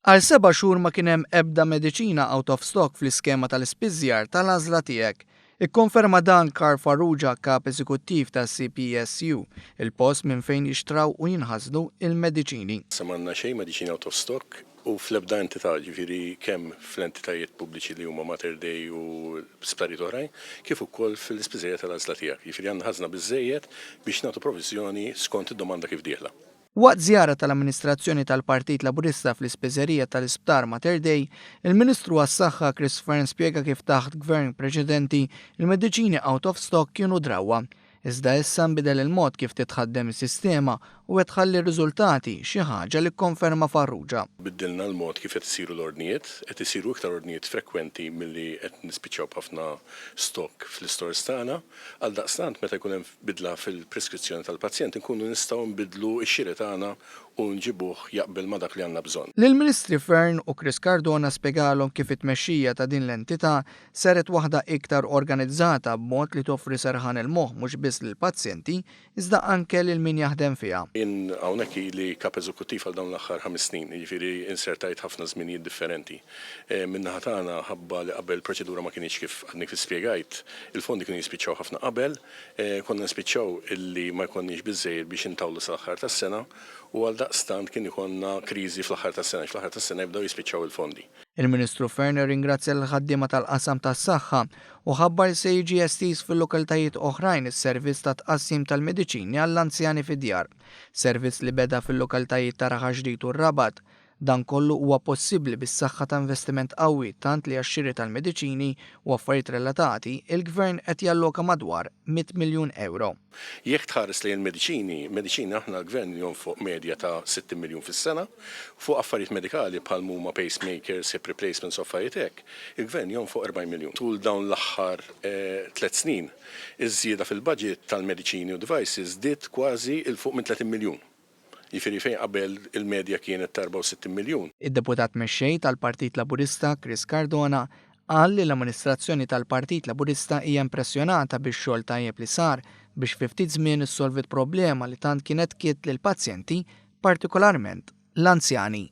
Għal seba' xhur ma kien hemm ebda mediċina out of stock fl-iskema tal-ispiżjar tal-għażla tiegħek. Ikkonferma dan Karl Farrugia, Kap Eżekuttiv tas-CPSU, il-post minn fejn jixtraw u jinħażnu il-mediċini. Issa m'għandna xejn mediċina out of stock u fl-ebda entità, jiġifieri kemm fl-entitajiet pubbliċi li huma Mater Dei u sptarijiet oħrajn, kif ukoll fl-ispiżerija tal-għażla tiegħek. Jiġifieri għandna ħażna biżżejjed biex nagħtu proviżjoni skont id-domanda kif dieħla. Waqt żjara tal-amministrazzjoni tal-Partit Laburista fl-ispiżerija tal-Isptar Mater Dei, il-Ministru għas-Saħħa Chris Fearne spjega kif taħt Gvern preċedenti, il-mediċini out of stock kienu drawwa. Iżda issa nbidel il-mod kif titħaddem is-sistema u qed tħalli r-riżultati, xi ħaġa li kkonferma Farrugia. Biddilna l-mod kif qed isiru l-ordnijiet, qed isiru iktar ordnijiet frekwenti milli qed nispiċċaw b'ħafna stock fl-istores tagħna. Għaldaqstant meta jkun hemm bidla fil-preskrizzjoni tal-pazjent inkunu nistgħu nbiddlu x-xiri tagħna u nġibuh jaqbel ma' dak li għandna bżonn. Lill-Ministri Fearne u Chris Cardona spjegalhom kif it-tmexxija ta' din l-entità saret waħda iktar organizzata b'mod li toffri serħan il-moħħ mhux biss lill-pazjenti iżda anke lil min jaħdem fiha. Jien hawnhekk ili Kap Eżekuttiv għal dawn l-aħħar ħames snin, jiġifieri insertajt ħafna żminijiet differenti. Min-naħa tagħna, ħabba li qabel il-proċedura ma kinitx kif għadni kif spjegajt, il-fondi kienu jispiċċaw ħafna qabel, konna nispiċċaw illi ma jkollniex biżżejjed biex intawlu sal-aħħar tas-sena u għaldaqstant kien ikollna kriżi fl-aħħar tas-sena għax fl-aħħar tas-sena jibdew jispiċċaw il-fondi. Il-Ministru Fearne rringrazzja lill-ħaddiema tal-qasam tas-saħħa u ħabbar li se jiġi estiż fil-lokalitajiet oħrajn is-servizz ta' tqassim tal-mediċini għall-anzjani fid-djar. Servizz li beda fil-lokalitajiet ta' Raħal Ġdid u r-Rabat. Dan kollu huwa possibbli bis-saħħa ta' investiment qawwi tant li għax-xiri tal-mediċini u affarijiet relatati, il-Gvern qed jalloka madwar 100 miljun ewro. Jekk tħares lejn il-mediċini, mediċini aħna l-Gvern jonfoq medja ta' 60 miljun fis-sena. Fuq affarijiet medikali bħal m'huma pacemakers, hip replacements u affarijiet hekk, il-Gvern jonfoq 40 miljun. Tul dawn l-aħħar tlett snin, iż-żieda fil-budget tal-mediċini u devices żdied kważi 'l fuq minn 30 miljun. Jiġifieri fejn qabel il-medja kienet ta' 64 miljun. Id-Deputat Mexxej tal-Partit Laburista Chris Cardona qal li l-amministrazzjoni tal-Partit Laburista hija impressjonata bix-xogħol tajjeb li sar biex fi ftit żmien issolviet problema li tant kienet tkidd lill-pazjenti, partikolarment l-anzjani.